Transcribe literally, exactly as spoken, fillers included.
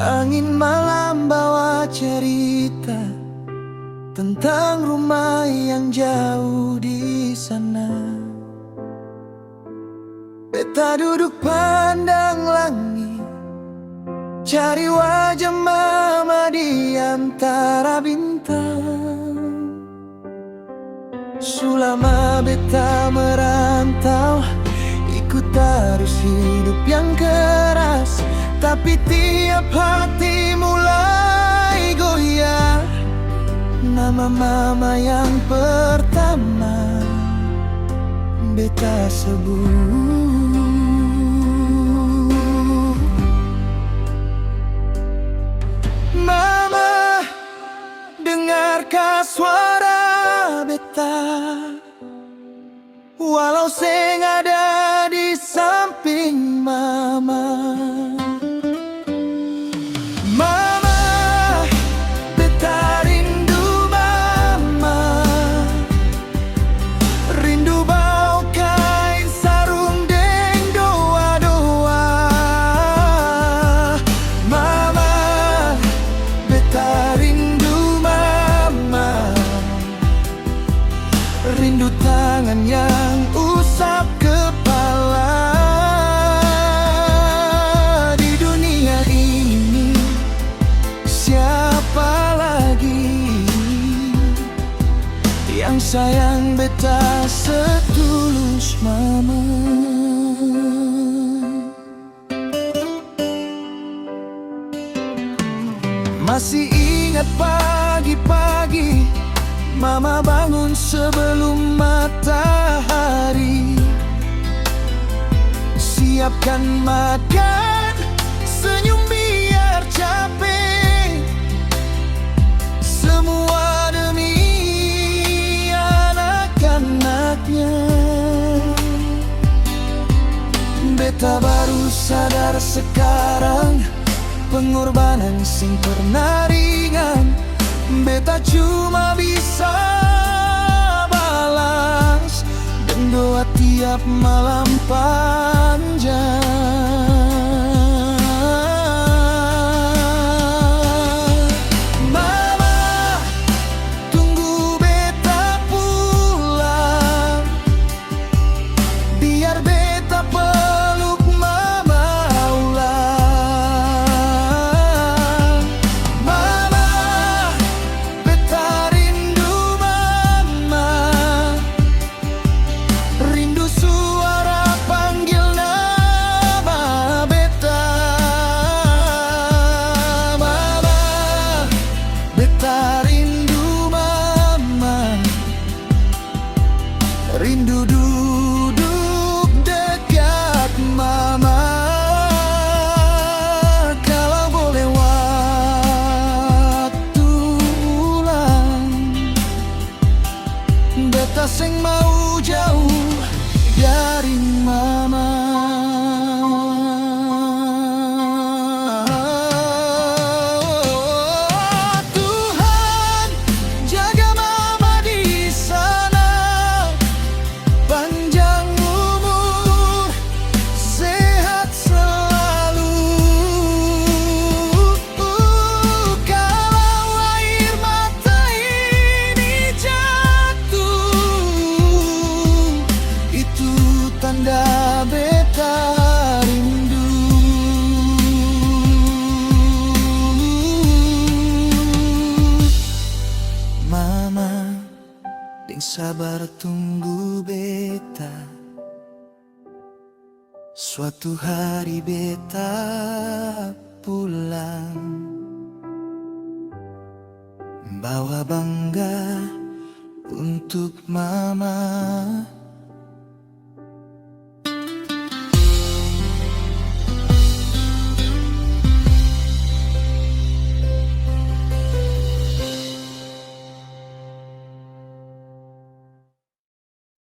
Angin malam bawa cerita tentang rumah yang jauh di sana. Beta duduk pandang langit, cari wajah mama di antara bintang. Su lama beta merantau, ikut arus hidup yang keras, tapi tiap hati mulai goyah. Nama mama yang pertama beta sebut. Mama, dengarkan suara beta. Walau seng ada di samping mama. Mama, beta rindu mama. Rindu bau kain sarung deng doa-doa. Mama, beta rindu mama. Rindu tangan yang usap kepala. Di dunia ini, siapa lagi yang sayang beta setulus mama? Masih ingat pagi-pagi, mama bangun sebelum matahari. Siapkan makan, senyum biar capek. Semua demi anak-anaknya. Beta baru sadar sekarang, pengorbanan seng pernah ringan. Beta cuma bisa balas deng doa tiap malam panjang. Mama, tunggu beta pulang, biar beta peluk mama ulang. Mama, beta rindu mama. Rindu suara panggil nama beta. Mama, beta rindu mama. Rindu duduk dekat mama. Kalau boleh waktu ulang, beta seng mau jauh dari mama. Tuhan, jaga mama di sana, panjang umur, sehat selalu. Kalau air mata ini jatuh, itu tanda beta rindu. Mama, deng sabar tunggu beta. Suatu hari beta pulang, bawa bangga untuk mama.